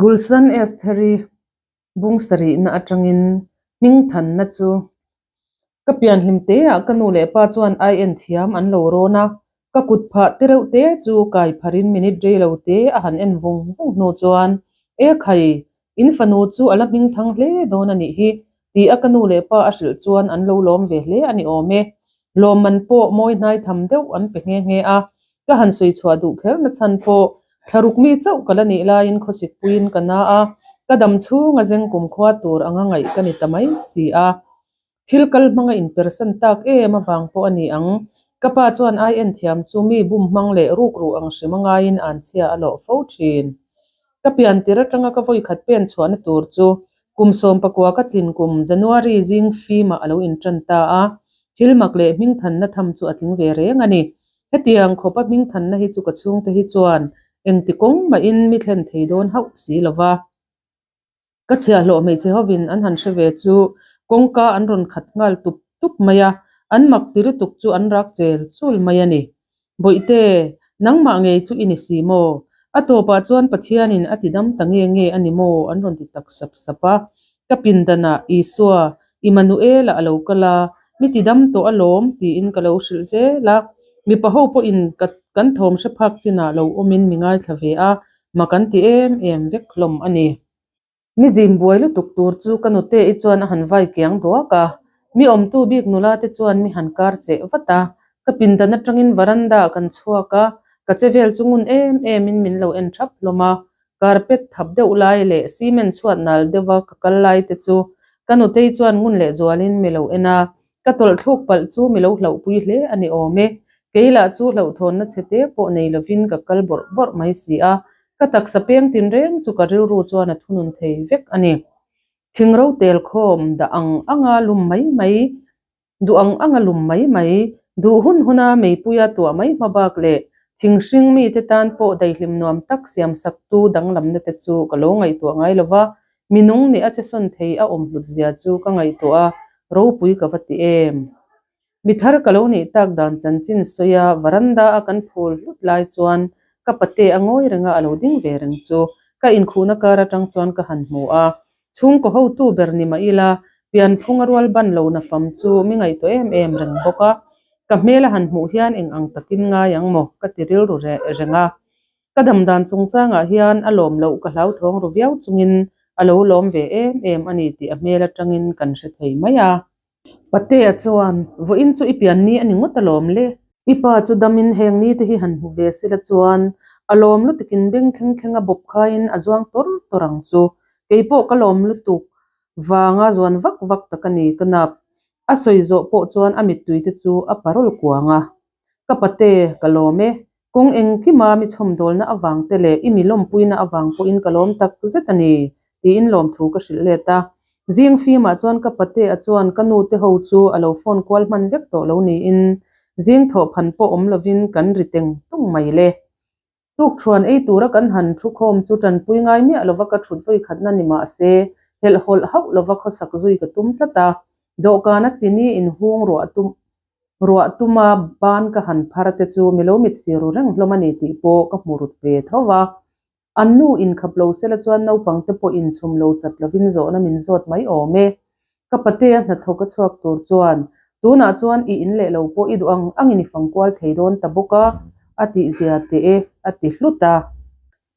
Gulsan Estheri bung sarihna atangin hmingthanna chu ka pianhlim teah ka nu leh pa chuan ai en thiam an lo rawn a, ka kut phah te reuh te chu kai pharin minute rei lo te a han en vung vung hnu chuan E khai, in fanu chu a la hmingthang hle dawn a nih hi tih a ka nu leh pa a hrilh chuan an lo lawm ve hle a ni awm e. Lawmman pawh mawi hnai tham deuh an pe nghe nghe a, ka han sawi chhuah duh kher na chhan pawh thlaruk mi chauh ka la nih laiin khawsik puiin ka na a, ka dam chhung a zeng kumkhua tur anga ngaih ka ni ta mai si a. Thil kal hmanga inpersan tak em avang pawh a ni ang. Ka pa chuan ai en thiam chu mi bum hmang leh ruk ruh ang hrim a ngaiin an chhia a lawh fo thin. Ka pian tir atanga ka vawikhat pen chhuahna tur chu kum sawmpakua ka tlin kum January zing fimah a lo intan ta a, thil mak leh hmingthanna tham chu a tling ve reng a ni. Hetiang khawpa hmingthanna hi chu ka chhungte hi chuan engti kawng mahin mi thlen thei dawn hauh si lova. Ka chhiahhlawh hmeichhe hovin an han hre ve chu kawngka an rawn khat nghal tup tup mai a, an mak ti lutuk chu an rak chel chul mai a ni. Bawihte, nangmah ngei chu i ni si maw? A tawpah chuan Pathianin a ti dam ta nge nge a ni maw? an rawn ti tak sap sap a. Ka pindanah Isua, Immanuela a lo kal a, mi ti dam tawh alawm tiin ka lo hrilh zel a. Mipa ho pawhin ka kan thawm hre phak chinah lo awmin mi ngaithla ve a, Mak an ti em em vek hlawm a ni. Mi zin buai lutuk tur chu ka nute i chuan a han vai kiang duak a, mi awmtu bik nula te chuan mi han kar cheh vat a, ka pindan atangin varanda ah kan chhuak a, ka che vel chu ngun em em in min lo en thap hlawm a, carpet thap deuh lai leh cement chhuat nal deuh a ka kal lai te chu ka nutei chuan ngun leh zualin mi lo en a, Ka tawlh thluk palh chu mi lo hlauhpui hle a ni awm e. Kei lah chu hlauhthawnna chhe te pawh nei lovin ka kal bawrh bawrh mai si a, ka taksa peng tinreng chu ka rilru chuan a thunun thei vek a ni. Thingro tel khawm dah ang anga lum mai mai, duh ang anga lum mai mai, duh hun huna meipuia tuah mai hma bak leh thing hring mite tan pawh daihlim nuam tak siamsaktu danglamna te chu ka lo ngaihtuah ngai lova, Mi nung nih a che sawn thei a awm hlut zia chu ka ngaihtuah a, ropui ka va ti em. Mi thar ka lo nih tak dan chanchin sawi a, varanda a kan phul hlut lai chuan ka pate a ngawi reng a, a lo ding ve reng chu ka inkhuhna kar atang chuan ka han hmu a. Chhungkaw hotu ber ni mah ila, pianphung a rual ban lo na fam chu mi ngaihtuah em em reng bawk a. Ka hmel a han hmuh hian eng ang takin ngai ang maw ka ti rilru reng a. Ka dam dan chungchangah hian a lawm loh ka hlauthawng ru viau chungin a lo lawm ve em em a ni tih a hmel atangin kan hre thei mai a. Patea chuan, Vawiin chu i pian ni a ni ngawt alawm le. I pa chu damin heng ni te hi han hmu ve sela chuan a lawm lutukin beng thleng thleng a bawp khaiin a zuang tawr tawr ang chu. Kei pawh ka lawm lutuk vanga zuan vak vak tak a ni ka nap. A sawi zawh pawh chuan a mittui te chu a parawl kuang a. Ka pate, ka lawm e. Kawng engkima mi chhawmdawlna avang te leh i mi lawmpuina avang pawhin ka lawm tak zet a ni, tiin lawmthu ka hrilh let a. Zing fimah chuan ka patea chuan ka nu te ho chu a lo phone kual hman vek tawh lo niin zing thawhphan pawh awm lovin kan ri teng tung mai le. Tukṭhuan ei tura kan han thu khawm chu ṭanpui ngai miah lova ka ṭhut vawi khatna ni mah se, helhhawlh hauh lova khawsak zui ka tum tlat a. Dawhkana chini inhung ruah tum ruah tuma ban ka han phar te chu mi lo mit si ru reng hlawm a ni tih pawh ka hmu rut ve tho va. An nu inkhap lo sela chuan naupang te pawh inchhum lo chat lovin zawhna min zawt mai awm e. Ka patea hnathawk a chhuak tur chuan, Tunah chuan i in leh lo pawh i duh ang angin i fang kual thei dawn ta bawk a, a tih zia teh e, a ti hlut a.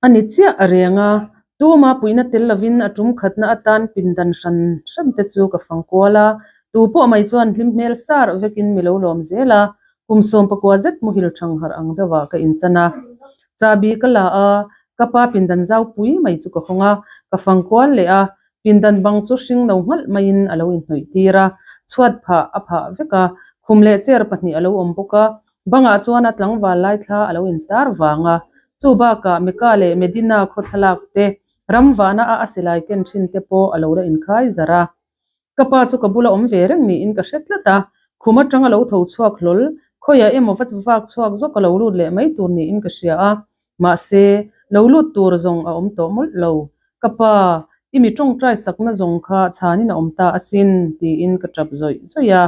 A ni chiah a reng a, tuma puihna tel lovin a tum khatna atan pindan hran hran te chu ka fang kual a, tu pawh mai chuan hlim hmel sar vekin mi lo lawm zel a, kum sawmpakua zet muhil thang harh ang deuhah ka inchan a. Chahbi ka la a, ka pa pindan zau pui mai chu ka hawng a, ka fang kual leh a, Pindan bang chu hring no nghalh maiin a lo inhnawih tir a, chhuat phah a phah vek a, khum leh chair pahnih a lo awm bawk a, bangah chuan a tlangval lai thla a lo intar vang a, chu bakah Mecca leh Medina khaw thlalak te, ram vahna a a silai ken thin te pawh a lo la inkhai zar a. Ka pa chu ka bula awm ve reng niin ka hre tlat a, khum atang a lo tho chhuak hlawl, khawiah emaw va vak chhuak zawk a lo lut leh mai tur niin ka hria a, Mahse, lo lut tur zawng a awm tawh mawlh lo. Ka pa, i mi tawngtai sakna zawng kha chhanin a awm ta asin, tiin ka tap zawih zawih a.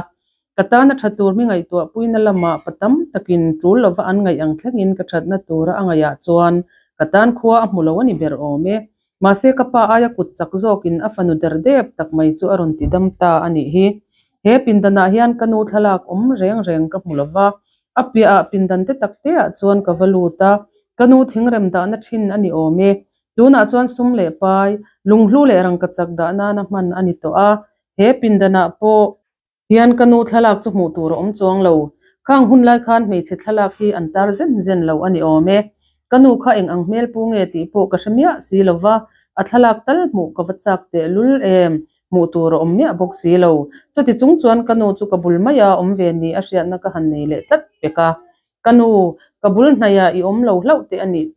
Ka tana tha tur mi ngaihtuah puina lamah pa tam takin tul lova an ngaih ang thlengin ka thatna tura a ngaihah chuan ka tan khua a hmu lo a ni ber awm e. Mahse ka pa aia kut chak zawkin a fanu der dep tak mai chu a rawn ti dam ta a nih hi. He pindanah hian ka nu thlalak awm reng reng ka hmu lo va, a piahah pindan te tak teah chuan ka va lut a, ka nu thingrem dahna thin a ni awm e. Tunah chuan sum leh pai, lunghlu leh rangkachak dah nana hman a ni tawh a, he pindanah pawh Hian ka nu thlalak chu hmuh tur a awm chuang lo. Khang hun lai khan hmeichhe thlalak hi an tar zen zen lo a ni awm e. Ka nu kha eng ang hmel pu nge tih pawh ka hre miah si lo va, a thlalak tal hmuh ka va chak teh lul em, hmuh tur a awm miah bawk si lo. Chuti chung chuan ka nu chu ka bul maia awm ve ni a hriatna ka han nei leh tlat pek a. Ka nu, ka bul hnaiah i awm lo hlauh teh a nih.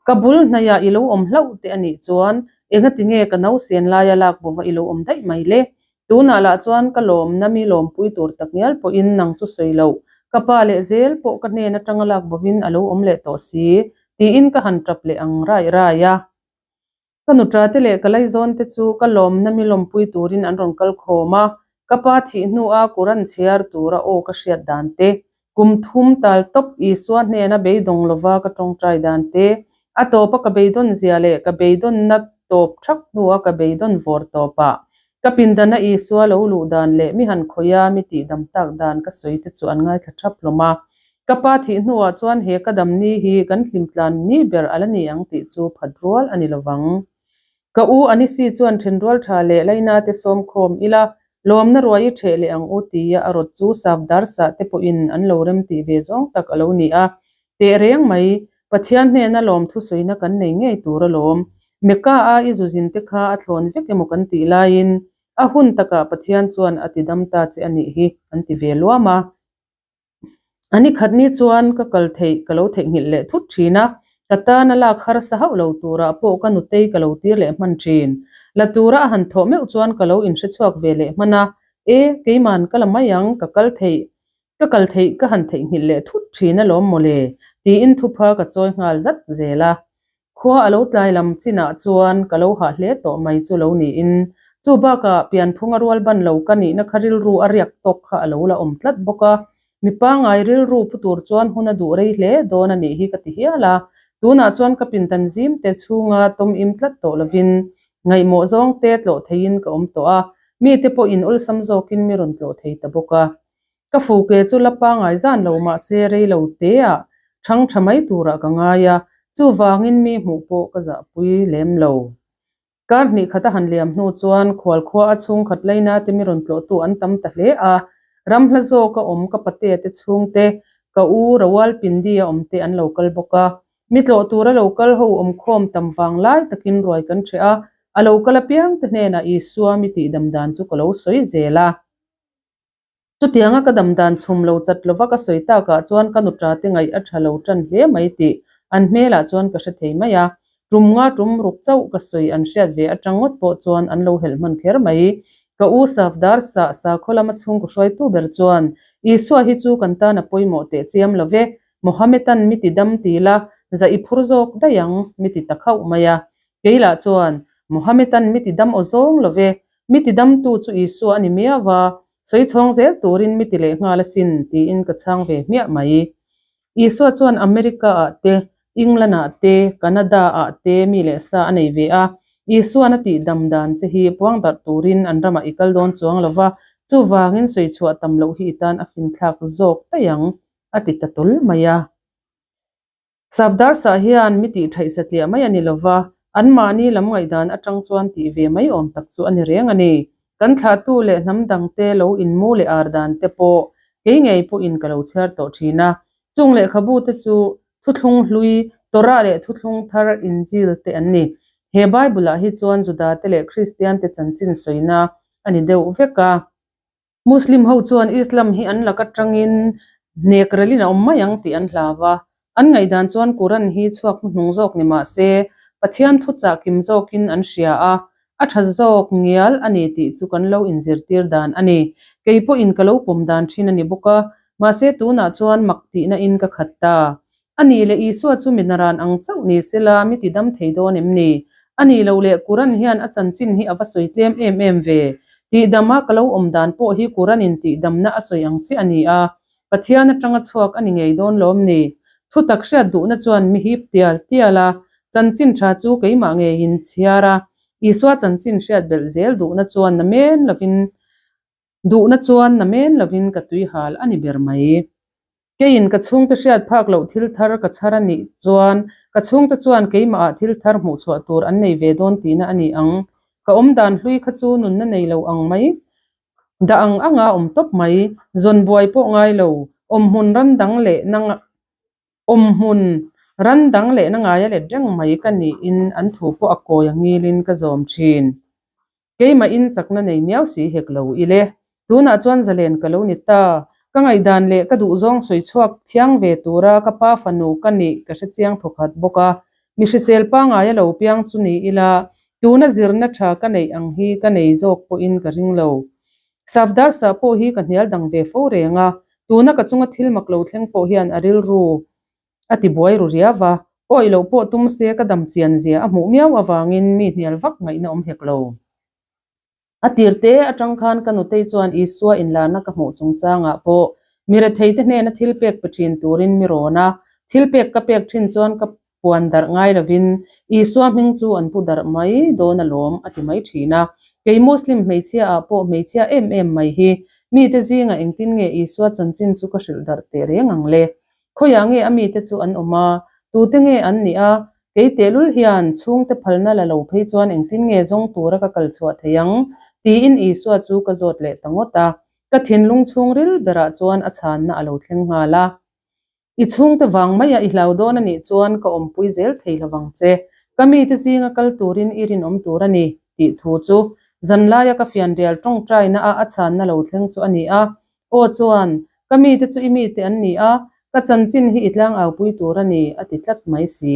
Ka bul hnaiah i lo awm hlauh teh a nih chuan engati nge ka nausen laia lak bova i lo awm daih mai le? Tunah lah chuan ka lawmna mi lawmpui tur tak ngial pawhin nang chu sawi loh, ka pa leh zel pawh ka hnen atanga lak bovin a lo awm leh tawh si, tiin ka han tap leh ang rai rai a. Ka nuṭa te leh ka laizawn te chu ka lawmna mi lawmpui turin an rawn kal khawm a, ka pa thih hnua Quran chhiar tura aw ka hriat dan te, kum thum tal tawp Isua hnena beidawng lova ka tawngtai dan te, a tawpa ka beidawn zia leh ka beidawnna tawp thak hnua ka beidawn vawr tawpah ka pindana Isua lo luh dan leh mi han khawih a mi tihdam tak dan ka sawi te chu an ngaithla thap hlawm a. Ka pa thih hnuah chuan he ka dam ni hi kan hlimtlan ni ber a la ni ang tih chu phat rual a ni lovang. Ka u Anisi chuan thenrual tha leh Laina te sawm khawm ila, lawmna ruai i theh leh ang u tia a rawt chu Safdar sah te pawhin an lo rem tih ve zawng tak a lo ni a. Teh reng mai, Pathian hnena lawmthu sawina kan nei ngei tur alawm. Mecca a i zuzin te kha a thlawn vek emaw kan tih laiin a hun takah Pathian chuan a ti dam ta che a nih hi an ti ve luam a. A ni khat ni chuan ka kal theih ka lo theihnghilh leh thut thin a, ka tan a lak harsa hauh lo turah pawh ka nutei ka lo tir leh hman thin. La tura a han thawh meuh chuan ka lo inhre chhuak ve leh hman a, E, keiman ka la mai ang, ka kal theih, ka kal theih ka han theihnghilh leh thut thin alawm mawle, tiin thupha ka chawi nghal zat zel a. Khua a lo tlai lam chinah chuan ka lo hah hle tawh mai chu lo niin, chu bakah pianphunga rual ban lo ka nihna kha rilru a riak tawk kha a lo la awm tlat bawk a. Mi pangngai rilru pu tur chuan hun a duh rei hle dawn a nih hi ka ti hial a. Tunah chuan ka pindan zim te chhunga tawm im tlat tawh lovin ngaihmawh zawng te tlawh theiin ka awm tawh a, mite pawhin awlsam zawkin mi rawn tlawh thei ta bawk a. Ka fuke chu la pangai zan lo mahse rei lo teah thang tha mai turah ka ngai a, chuvangin mi hmuh pawh ka zahpui lem lo. Kar hnih khat a han liam hnu chuan khualkhua a chhungkhat laina te mi rawn tlawhtu an tam ta hle a, ram hla zawka awm ka patea te chhungte, ka u Rawalpindi a awm te an lo kal bawk a. Mi tlawh tura lo kal ho awmkhawm tam vang lai takin ruai kan ṭheh a, a lo kal apiang te hnenah Isua mi tihdam dan chu ka lo sawi zel a. Chutianga ka dam dan chhum lo chat lova ka sawi takah chuan ka nuṭa te ngaih a tha lo tan hle mai tih an hmelah chuan ka hre thei mai a. Tum nga tum ruk chauh ka sawi an hriat ve atang ngawt pawh chuan an lo helh hman kher mai. Ka u Safdar sah sakhaw lama chhungkaw hruaitu ber chuan, Isua hi chu kan tan a pawimawh teh chiam lo ve, Mohammedan mi ti dam ti la, za i phur zawk daih ang, mi ti ta khauh mai a. Kei lah chuan, Mohammedan mi ti dam aw zawng lo ve, Mi ti damtu chu Isua a ni miau a, sawi chhawng zel turin mi ti leh nghal asin, tiin ka chhang ve hmiah mai. Isua chuan America-ah te, England-ah te, Canada-ah te mi leh sa a nei ve a. Isua'n a tih dam dan che hi puang darh turin an ramah i kal dawn chuang lo va, chuvangin sawi chhuah tam loh hi i tan a finthlak zawk daih ang, a ti ta tawl mai a. Safdarsah hian mi tih thaih satliah mai a ni lova, anmahni lam ngaihdan atang chuan tih ve mai awm tak chu a ni reng a ni. Kan thlahtu leh hnam dangte lo inmu leh ar dan te pawh kei ngei pawhin ka lo chhiar tawh thin a. Chung lehkhabu te chu Thuthlung Hlui, Torah leh Thuthlung Thar Injil te an ni. He Bible-ah hi chuan Judate leh Kristiante chanchin sawina a ni deuh vek a. Muslim ho chuan Islam hi an lak atangin hnek relin a awm mai ang tih an hlau a, an ngaihdan chuan Quran hi chhuak hnuhnung zawk ni mah se Pathian thuchah kim zawkin an hria a, a tha zawk ngial a ni tih chu kan lo inzirtir dan a ni. Kei pawhin ka lo pawm dan thin a ni bawk a, mahse tunah chuan mak tihna in ka khat ta. A nih leh Isua chu mi naran ang chauh ni sela mi ti dam thei dawn em ni? A nih loh leh Quran hian a chanchin hi a va sawi tlem em em ve. Tihdama ka lo awm dan pawh hi Quran-in tihdamna a sawi ang chiah a ni a, Pathian atanga chhuak a ni ngei dawn lawm ni? Thutak hriat duhna chuan mi hip tial tial a. Chanchin tha chu keimah ngeiin chhiar a, Isua chanchin hriat belh zel duhna chuan namen lovin duhna chuan namen lovin ka tui hal a ni ber mai. Keiin ka chhungte hriat phak loh thil thar ka chhar a nih chuan ka chhungte chuan keimahah thil thar hmuh chhuah tur an nei ve dawn tihna a ni ang. Ka awmdan hlui kha chu nunna nei lo ang mai. Dah ang anga awm tawp mai. Zawn buai pawh ngai lo. Awmhmun ran dang leh na awmhmun ran dang leh na ngaia let reng mai ka niin an thu pawh a kawi a ngilin ka zawm thin. Keimahin chakna nei miau si hek lo i le. Tunah chuan zalen ka lo ni ta. Ka ngaihdan leh ka duhzawng sawi chhuak thiang ve tura ka pa fanu ka nih ka hre chiang thawkhat bawk a. Mi hrisel pangaia lo piang chu ni ila, tuna zirna tha ka neih ang hi ka nei zawk pawhin ka ring lo. Safdarsa pawh hi ka hnial dang ve fo reng a, tuna ka chunga thil mak lo thleng pawh hian a rilru A ti buai ru riau va, awih loh pawh tum se ka dam chian zia a hmuh miau avangin mi hnial vak ngaihna awm hek lo. A tir te atang khan ka nutei chuan Isua inlarna ka hmuh chungchangah pawh mi retheite hnena thil pek pe thin turin mi rawn a, thil pek ka pek thin chuan ka puan darh ngai lovin Isua hming chu an pu darh mai dawn alawm a ti mai thin a. Kei Muslim hmeichhia ah pawh hmeichhia em em mai hi mite zingah engtin nge Isua chanchin chu ka hrilh darh teh reng ang le? Khawiah nge a mite chu an awm a? Tute nge an nih a? Kei tehlul hian chhungte phalna la lo phei chuan engtin nge zawng tura ka kal chhuah thei ang? tiin Isua chu ka zawt leh ta ngawt a. Ka thinlung chhungril berah chuan a chhanna a lo thleng nghal a. I chhungte vang maia i hlau dawn a nih chuan ka awmpui zel thei lo vang che. Ka mite zinga kal turin i rinawm tur a ni, tih thu chu zanlaia ka fianrial tawngtaina a a chhanna lo thleng chu a ni a. Aw chuan, Ka mite chu i mite an ni a, ka chanchin hi i tlangaupui tur a ni, a ti tlat mai si.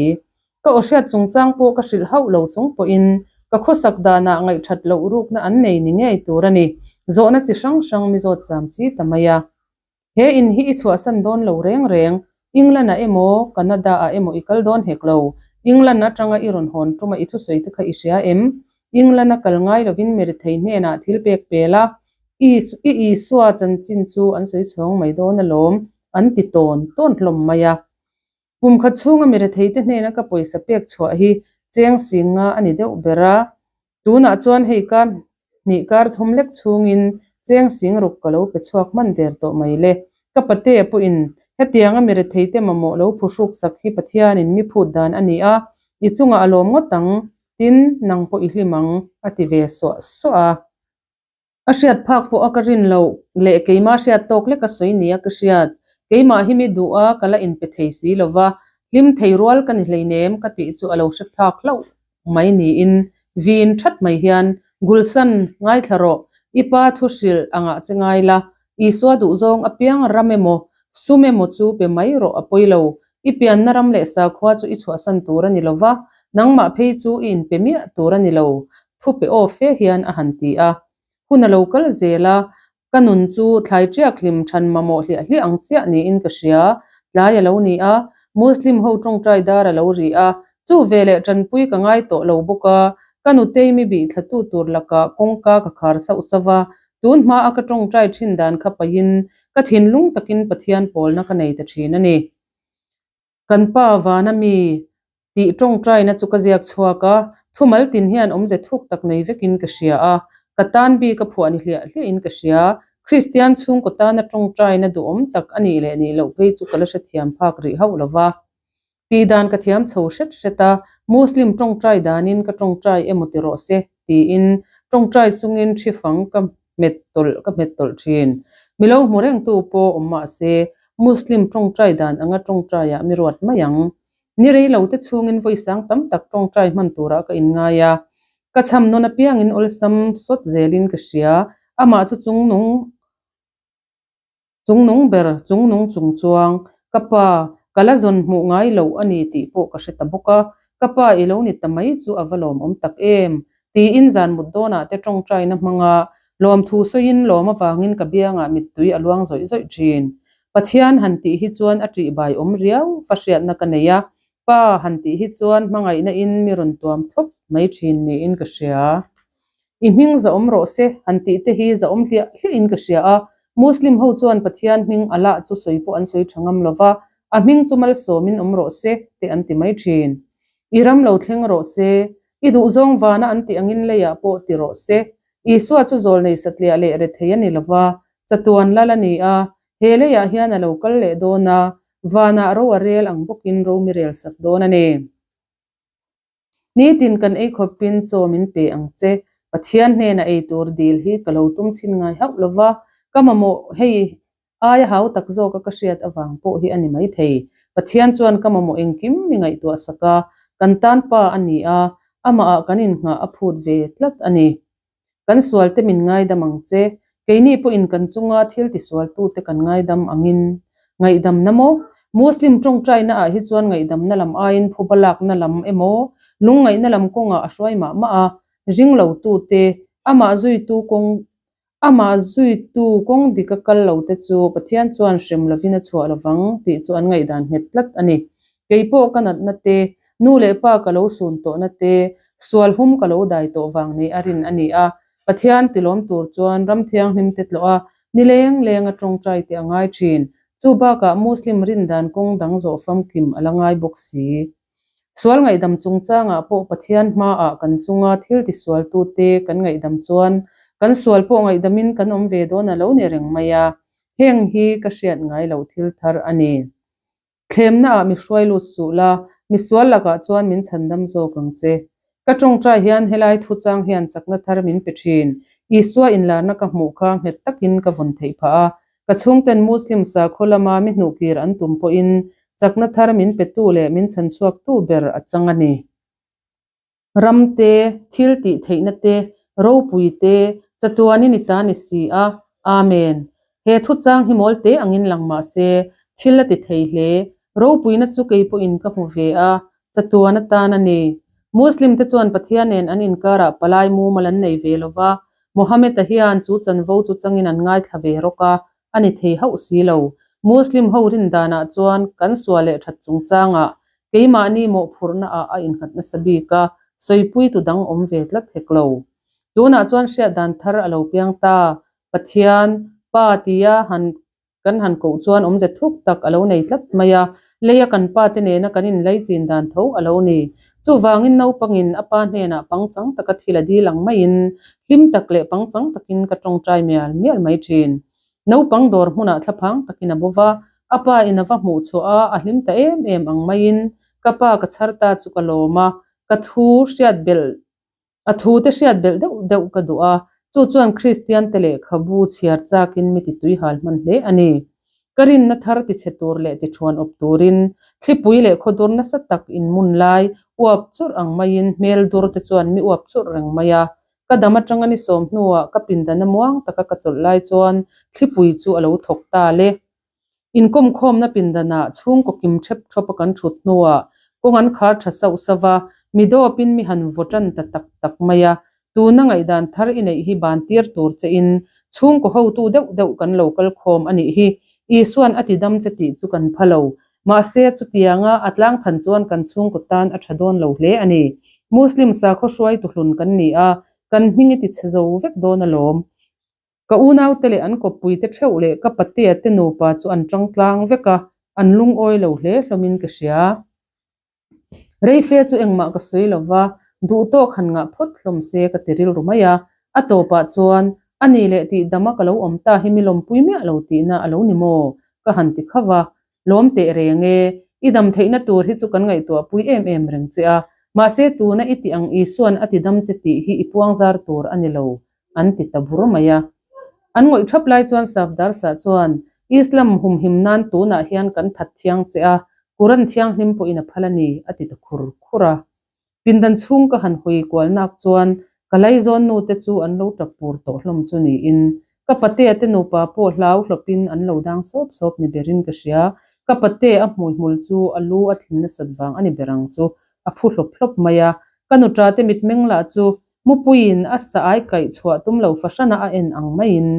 Ka aw hriat chungchang pawh ka hrilh hauh lo chung pawhin ka khawsak danah ngaihthat loh rukna an nei ni ngei tur a ni. Zawhna chi hrang hrang mi zawt cham chi ta mai a. He in hi i chhuahsan dawn lo reng reng, England-ah emaw, Canada-ah emaw i kal dawn hek lo. England atanga i rawn hawn tuma i thusawi te kha i hria em? England-a kal ngai lovin Merithei hnenah thil pek pel a, I Isua chanchin chu an sawi chhawng mai dawn alawm, an ti tawn tawn hlawm mai a. Kum khat chhunga Meretheite hnena ka pawisa pek chhuah hi cheng sing nga a ni deuh ber a, tunah chuan hei kar hnih kar thum lek chhungin cheng sing ruk ka lo pe chhuak hman der tawh mai le. Ka pate pawhin hetianga Meretheite mamawh lo phuhruk sak hi Pathianin mi phut dan a ni a, i chungah a lawm ngawt ang, tin nang pawh i hlim ang, a ti ve suah suah a. A hriat phak pawh a ka rin loh leh keimah hriat tawk lek a sawi nia ka hriat. Keimah hi mi duh a ka la inpe thei si lo va, hlim thei rual ka ni hleinem ka tih chu a lo hre phak hlauh mai niin vin that mai hian, Gulsan, ngaithla rawh, i pa thu hrilh angah che ngai la, Isua duhzawng apiang ram emaw, sum emaw chu pe mai rawh a pawi lo, i pianna ram leh sakhua chu i chhuahsan tur a ni lo va, nangmah phei chu i inpe miah tur a ni lo, thu pe aw fe hian a han ti a. Hun a lo kal zel a, ka nun chu thlai ṭiak hlim ṭhan mamawh hliah hliah ang chiah niin ka hria. Tlai a lo ni a, Muslim ho ṭawngṭai dar a lo ri a, chu veleh ṭanpui ka ngai tawh lo bawk a, ka nutei mi bih thlatu tur lakah kawngka ka khar sauh sauh va, tun hmaa ka ṭawngṭai ṭhin dan kha pahin ka thinlung takin Pathian pawlna ka nei ta ṭhin a ni. Kan pa vana mi tih tawngtaina chu ka ziak chhuak a, thumal tin hian awmze thuk tak nei vekin ka hria a, ka tan bik a phuah ni hliah hliahin ka hria. Kristian chhungkaw tana tawngtaina duhawm tak a nih leh nih loh phei chu ka la hrethiam phak rih hauh lo va. Tih dan ka thiam chho hret hret a, Muslim tawngtai danin ka tawngtai emaw ti rawh se tiin tawngtai chungin thi fang ka hmet tawlh ka hmet tawlh thin. Mi lo hmu rengtu pawh awm mah se, Muslim tawngtai dan anga tawngtaiah mi ruat mai ang. Ni rei lo te chhungin vawi sang tam tak tawngtai hman turah ka inngai a, ka chham nawn apiangin awlsam sawt zelin ka hria, amah chu chungnung Chungnung ber, chungnung chungchuang, ka pa, ka la zawn hmuh ngai loh a ni tih pawh ka hre ta bawk a, ka pa i lo ni ta mai chu a va lawmawm tak em? tiin zan mut dawnah te tawngtaina hmanga lawmthu sawiin lawm avangin ka biangah mittui a luang zawih zawih thin. Pathian han tih hi chuan a ṭihbai awm riau va hriatna ka nei a, pa han tih hi chuan hmangaihna in mi rawn tuam thlawp mai thin niin ka hria. I hming zahawm rawh se han tih te hi zahawm hliah hliahin ka hria a, Muslim ho chuan Pathian hming Allah chu sawi pawh an sawi tha ngam lo va, a hming chu malsawmin awm rawh se te an ti mai thin. I ram lo thleng rawh se, i duhzawng vana an tih angin leiah pawh ti rawh se. Isua chu zawlnei satliah leh rethei a ni lo va, chatuan lal a ni a, he leiah hian a lo kal leh dawn a, vanah ro a rel ang bawkin ro mi rel sak dawn a ni. Nitin kan ei khawpin chaw min pe ang che. Pathian hnena ei tur dil hi ka lo tum chhin ngai hauh lo va, ka mamawh hei aia hau tak zawka ka hriat avang pawh hi a ni maithei. Pathian chuan ka mamawh engkim mi ngaihtuah sak a, kan tan pa a ni a, amahah kan innghah a phut ve tlat a ni. Kan sualte min ngaidam ang che, keini pawhin kan chunga thil tisualtute kan ngaidam angin. Ngaihdamna maw? Muslim tawngtaina ah hi chuan ngaihdamna lam aiin phuba lakna lam emaw, lungngaihna lam kawngah a hruai mah mah a, ringlotute, amah zuitu kawng Amah zuitu kawng dika kal lo te chu Pathian chuan hrem lovin a chhuah lovang tih chu an ngaihdan nghet tlat a ni. Kei pawh ka natna te, nu leh pa ka lo sun tawhna te, sual hum ka lo dai tawh vang nei a rin a ni a. Pathian tilawm tur chuan ram thianghlim te tlawh a, ni leng leng a tawngtai tih a ngai thin. Chu bakah Muslim rindan kawng dang zawh famkim a la ngai bawk si. Sual ngaihdam chungchangah pawh Pathian hmaah kan chunga thil tisualtute kan ngaihdam chuan kan sual pawh ngaihdamin kan awm ve dawn a lo ni reng mai a, heng hi ka hriat ngai lo thil thar a ni. Thlemnaah mi hruai lut suh la, mi sual lakah chuan min chhandam zawk ang che. Ka tawngtai hian helai thuchang hian chakna thar min pe thin. Isua inlarna ka hmuh kha nghet takin ka vawn theih phah a. Ka chhungten Muslim sakhaw lama mi hnuhkir an tum pawhin chakna thar min petu leh min chhanchhuaktu ber a chang a ni. Ram te, thil tih theihna te, ropui te, chatuanin i ta ni si a. Amen. He thuchang hi mawl te angin lang mah se, thil a ti thei hle. Ropuina chu kei pawhin ka hmu ve a, chatuan atan a ni. Muslim te chuan Pathian nen an inkarah palai mumal an nei ve lo va, Mohammed-a hian chu chanvo chu changin an ngaithla ve rawk a, a ni thei hauh si lo. Muslim ho rin danah chuan kan sual leh that chungchangah keimahni mawhphurhna ah a innghat nasa bik a, sawipui tu dang awm ve tlat hek lo. Tunah chuan hriat dan thar a lo piang ta, Pathian, Pa tia han Kan han koh chuan awmze thuk tak a lo nei tlat mai a, leia kan pa te nena kan inlei chin dan tho a lo ni. Chuvangin naupangin a pa hnenah pangchang taka thil a dil ang maiin hlim tak leh pangchang takin ka tawngtai mial mial mai thin. Naupang dawr hmunah thlaphang takin a bo va, a pa in a va hmuh chhuah a, a hlim ta em em ang maiin ka pa ka chhar ta chu ka lawm a, ka thu hriat belh A thute hriat belh deuh deuh ka duh a, chu chuan Kristiante lehkhabu chhiar chakin mi titui hal hman hle a ni. Ka rinna thar tichhe tur leh tithuan awp turin thlipui leh khawdur nasa tak inmun lai uap churh ang maiin hmel dur te chuan mi uap churh reng mai a. Ka dam atanga ni sawm hnuah ka pindana muang taka ka chawlh lai chuan thlipui chu a lo thawk ta le. Inkawmkhawmna pindanah chhungkaw kim thep thawp a kan thut hnuah kawng an khar tha sauh sauh va, mi dawpin mi han vaw tan ta tak tak mai a. Tuna ngaihdan thar i neih hi ban tir tur che in chhungkaw hotu deuh deuh kan lo kal khawm a nih hi. Isuan a ti dam che tih chu kan pha lo. Mahse, chutianga a tlangthan chuan kan chhungkaw tan a tha dawn lo hle a ni. Muslim sakhaw hruaitu hlun kan ni a, kan hming i ti chhe zo vek dawn alawm. Ka unaute leh an kawppuite theuh leh ka patea te nupa chu an tang tlang vek a, an lungawi lo hle hlawmin ka hria. Reife chu engmah ka sawi lo va, duh tawk han ngah phawt hlawm se ka ti rilru mai a. A tawpah chuan, A ni leh tih dama ka lo awm ta hi mi lawmpui miah lo tihna a lo ni maw? ka han ti khauh a. Lawm teh reng e, i dam theihna tur hi chu kan ngaihtuahpui em em reng che a, mahse tuna i tih ang Isua'n a ti dam che tih hi i puangzar tur a ni lo, an ti ta bur mai a. An ngawih thap lai chuan Safdar Shah chuan, Islam humhim nan tunah hian kan that thiang che a, Quran thianghlim pawhin a phal a ni, a ti ta khur khur a. Pindan chhung ka han hawi kual nak chuan ka laizawn nu te chu an lo tap pur tawh hlawm chu niin ka patea te nupa pawh hlau hlawpin an lo dang sawp sawp ni berin ka hria. Ka pate a hmuihmul chu a lu a thin nasat vang a ni ber ang chu a phu hlawp hlawp mai a. Ka nuṭa te mitmeng lah chu Mupuiin a sa ai kaih chhuah tum lo fahrana a en ang maiin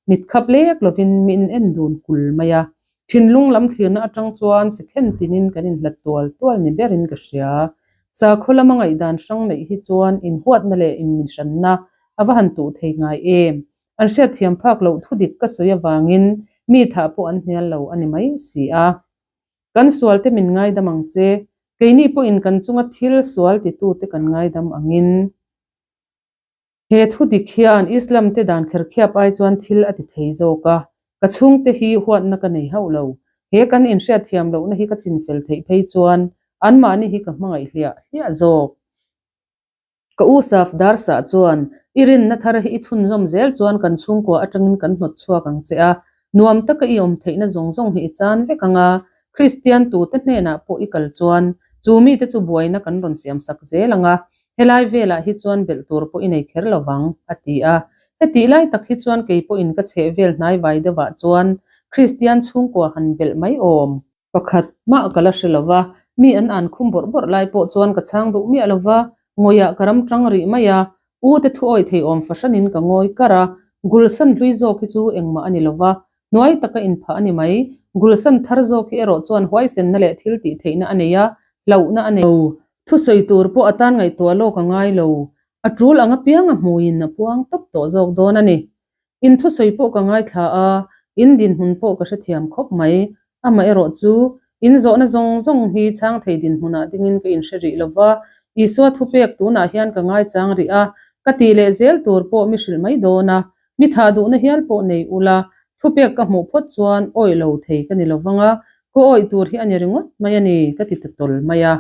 mit khap lek lovin min en dun kul mai a. Thinlung lam thlirna atang chuan sekhen tinin kan inhlat tual tual ni berin ka hria. Sakhaw lama ngaihdan hrang neih hi chuan inhuatna leh inminhranna a va han tuh thei ngai em? An hriatthiam phak loh thudik ka sawi avangin mi thah pawh an hnial lo a ni mai si a. Kan sualte min ngaidam ang che. Keini pawhin kan chunga thil sual titute kan ngaidam angin. He thu dik hian Islam te dan kherkhiap ai chuan thil a ti thei zawk a, ka chhungte hi huatna ka nei hauh lo. He kan inhriatthiam lohna hi ka chinfel theih phei chuan anmahni hi ka hmangaih hliah hliah zawk. Ka u Safdar sah chuan, I rinna thar hi i chhunzawm zel chuan kan chhungkua atangin kan hnawt chhuak ang che a, nuam taka i awm theihna zawng zawng hi i chan vek ang a, Kristian tute hnenah pawh i kal chuan chu mite chu buaina kan rawn siamsak zel ang a, helai velah hi chuan belh tur pawh i nei kher lo vang, a ti a. Hetih lai tak hi chuan kei pawhin ka chheh vel hnaivai deuhah chuan Kristian chhungkua han belh mai awm. Pakhat mah ka la hre lo va, mi an an khum bawrh bawrh lai pawh chuan ka chhang duh miah lo va, ngawiah ka ram tang rih mai a, u te thu awi thei awm fahranin ka ngawi kar a, Gulsan hlui zawk hi chu engmah a ni lo va, hnuai taka inphah a ni mai, Gulsan thar zawk hi erawh chuan huaisenna leh thil tih theihna a nei a, hlauhna a nei lo. Thusawi tur pawh a tan ngaihtuah lawk a ngai lo, a tul ang apiang a hmuiin a puang tawp tawh zawk dawn a ni. In thusawi pawh ka ngaithla a, in dinhmun pawh ka hrethiam khawp mai. Amaherawh chu, in zawhna zawng zawng hi chhang thei dinhmunah dingin ka inhre rih lo va, Isua thupek tunah hian ka ngaichang rih a, ka tih leh zel tur pawh mi hrilh mai dawn a, mi thah duhna hial pawh nei ula, thupek ka hmuh phawt chuan awih lo thei ka ni lo vang a, ka awih tur hi a ni ringawt mai a ni, ka ti ta tawl mai a.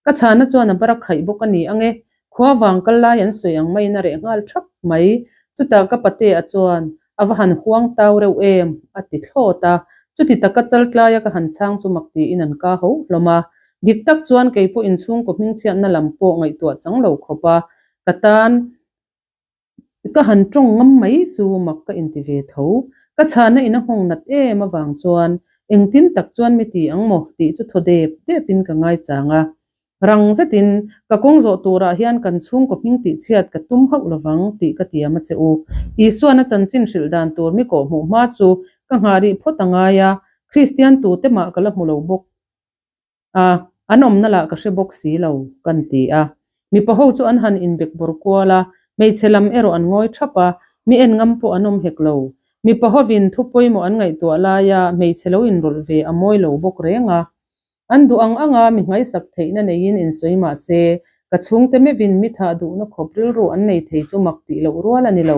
Ka chhana chuan a bar a khaih bawk a ni ang e, khua vang kal lai an sawi ang maiin a reh nghal thap mai. Chutah ka patea chuan, A va han huang tau reuh em? a ti thlawt a. Chuti taka chal tlaia ka han chhang chu mak tiin an ka ho hlawm a. Dik tak chuan kei pawh inchhungkaw hmingchhiatna lam pawh ngaihtuah chang lo khawp a, ka tan Ka han tawng ngam mai chu mak ka inti ve tho. Ka chhana in a nghawng nat em avang chuan engtin tak chuan mi ti ang maw tih chu thaw dep depin ka ngaichang a. Rang zetin ka kawng zawh turah hian kan chhungkaw hming tihchhiat ka tum hauh lovang tih ka tiam a che u. Isuan a chanchin hrilh dan tur mi kawh hmuh hma chu ka nghah rih phawt a ngai a, Kristian tute mah ka la hmu lo bawk. A, an awmna lah ka hre bawk si lo, kan ti a. Mipa ho chu an han inbek bawr kual a, hmeichhe lam erawh an ngawi thap a, mi en ngam pawh an awm hek lo. Mipa hovin thu pawimawh an ngaihtuah laia hmeichhe lo inrawlh ve a mawi lo bawk reng a. An duh ang anga mi ngaisak theihna neiin insawi mah se, ka chhungte meuhin mi thah duhna khawp rilru an nei thei chu mak tih loh rual a ni lo.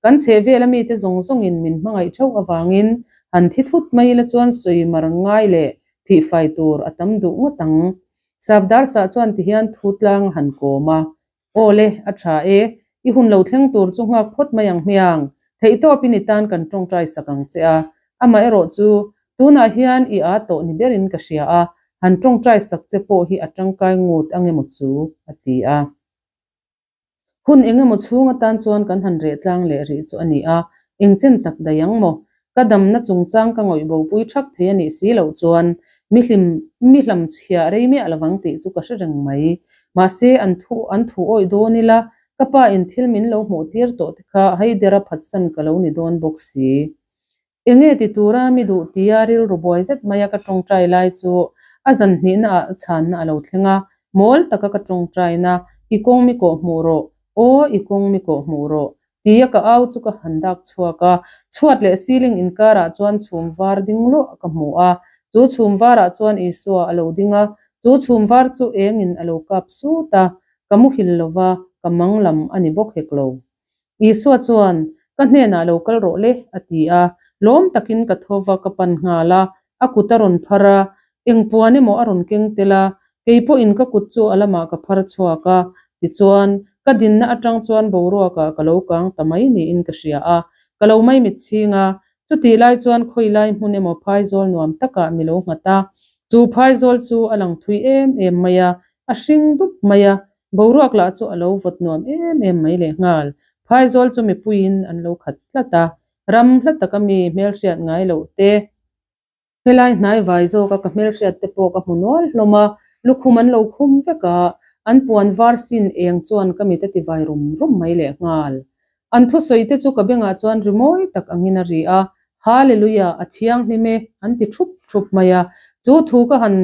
Kan chhehvela mite zawng zawngin min hmangaih theuh avangin han thi thut mai ila chuan sawi mar ngai leh Phihfai tur a tam duh ngawt ang. Safdar sah chuan tihian thu tlang a han kawm a, Aw le, a tha e, i hun lo thleng tur chu nghak phawt mai ang hmiang, theihtawpin i tan kan tawngtai sak ang che a, amaherawh chu tunah hian i aa tawh ni berin ka hria a, han tawngtai sak che pawh hi a tangkai ngut ang emaw chu, a ti a. Hun eng emaw chhung atan chuan kan han reh tlang leh rih chu a ni a, eng chen tak daih ang maw? Ka damna chungchang ka ngawih bopui thak thei a nih si loh chuan mi hlim mi hlamchhiah rei miah lovang tih chu ka hre reng mai. Mahse, an thu an thu awih dawn ila, ka pa in thil min lo hmuh tir tawh te kha haidera phatsan ka lo ni dawn bawk si. Enge ti tura mi duh tia rilru buai zet maia ka tawngtai lai chu a zan hnihna ah chhanna a lo thleng a, mawl taka ka tawngtaina, I kawng mi kawh hmuh rawh, aw i kawng mi kawh hmuh rawh, tia ka au chu ka han dak chhuak a, chhuat leh ceiling inkarah chuan chhum var ding luah ka hmu a, chu chhum varah chuan Isua a lo ding a, chu chhum var chu engin a lo kap sut a, ka muhil lova, ka mang lam a ni bawk hek lo. Isua chuan, Ka hnenah lo kal rawh le, a ti a. Lawm takin ka tho va ka pan nghal a, a kut a rawn phar a, eng puan emaw a rawn keng tel a, kei pawhin ka kut chu a lamah ka phar chhuak a. Tichuan, ka dinna atang chuan boruakah ka lo kang ta mai niin ka hria a, ka lo maimit chhing a. Chutih lai chuan khawi lai hmun emaw phaizawl nuam takah mi lo nghat a, chu phaizawl chu a lang thui em em mai a, a hring dup mai a, Boruak lah chu a lo vawt nuam em em mai leh nghal. Phaizawl chu mipuiin an lo khat tlat a, ram hla taka mi hmelhriat ngai loh te, helai hnai vai zawka ka hmelhriat te pawh ka hmu nual hlawm a, lukhum an lo khum vek a, an puan var sin eng chuan ka mit a ti vai rum rum mai leh nghal. An thusawi te chu ka bengah chuan ri mawi tak angin a ri a, Hallelujah, a thianghlim e, an ti thup thup mai a, chu thu ka han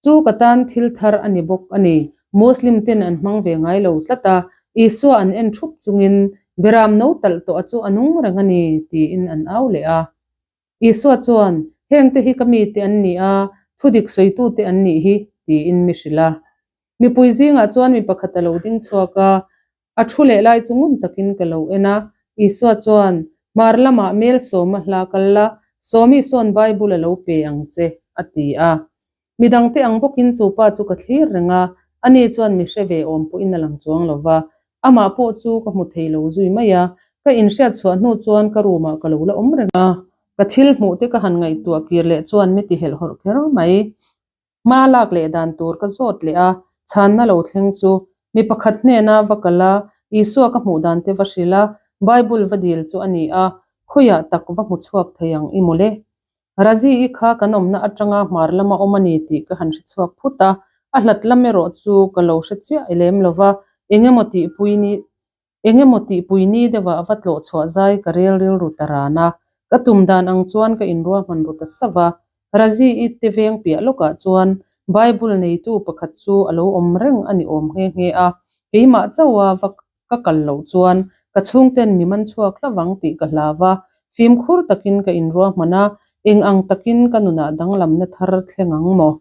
Chu ka tan thil thar a ni bawk a ni. Muslim ten an hmang ve ngai lo tlat a, Isua an en thup chungin Beram no talh tawh a chu a nung reng a ni, tiin an au leh a. Isua chuan, Hengte hi ka mite an ni a, thudik sawitute an nih hi, tiin mi hrilh a. Mipui zingah chuan mi pakhat a lo ding chhuak a, a thu leh lai chu ngun takin ka lo en a. Isua chuan, Hmar lamah mel sawma hla kal la, Sawmi sawn Bible a lo pe ang che, a ti a. Midangte ang bawkin chu pa chu ka thlir reng a, ani chuan mi hre ve awm pawhin a lang chuang lo va, amah pawh chu ka hmu thei lo zui mai a, ka inhriat chhuah hnu chuan ka room ah ka lo la awm reng a, ka thil hmuh te ka han ngaihtuah kir leh chuan mi ti helh hawrh kher mai. Hma lak leh dan tur ka zawt leh a, chhanna lo thleng chu mi pakhat hnena va kal a, Isua ka hmuh dan te va hrilh a, Bible va dil chu a ni a, khawiah tak va hmu chhuak thei ang i mawle? Razi-i kha kan awmna atanga hmar lama awm a ni tih ka han hre chhuak phut a, a hlat lam erawh chu ka lo hre chiah lem lo va, eng emaw tihpui ni eng emaw tihpui ni deuhah a va tlawh chhuah zai ka rel rilru ta ran a, ka tum dan ang chuan ka inruahman ru ta sauh a. Razi-i te veng piah lawkah chuan Bible neitu pakhat chu a lo awm reng a ni awm nghe nghe a, keimah chauha va Ka kal loh chuan ka chhungten mi man chhuak hlavang tih ka hlau a, fimkhur takin ka inruahman a, eng ang takin ka nunah danglamna thar thleng ang maw?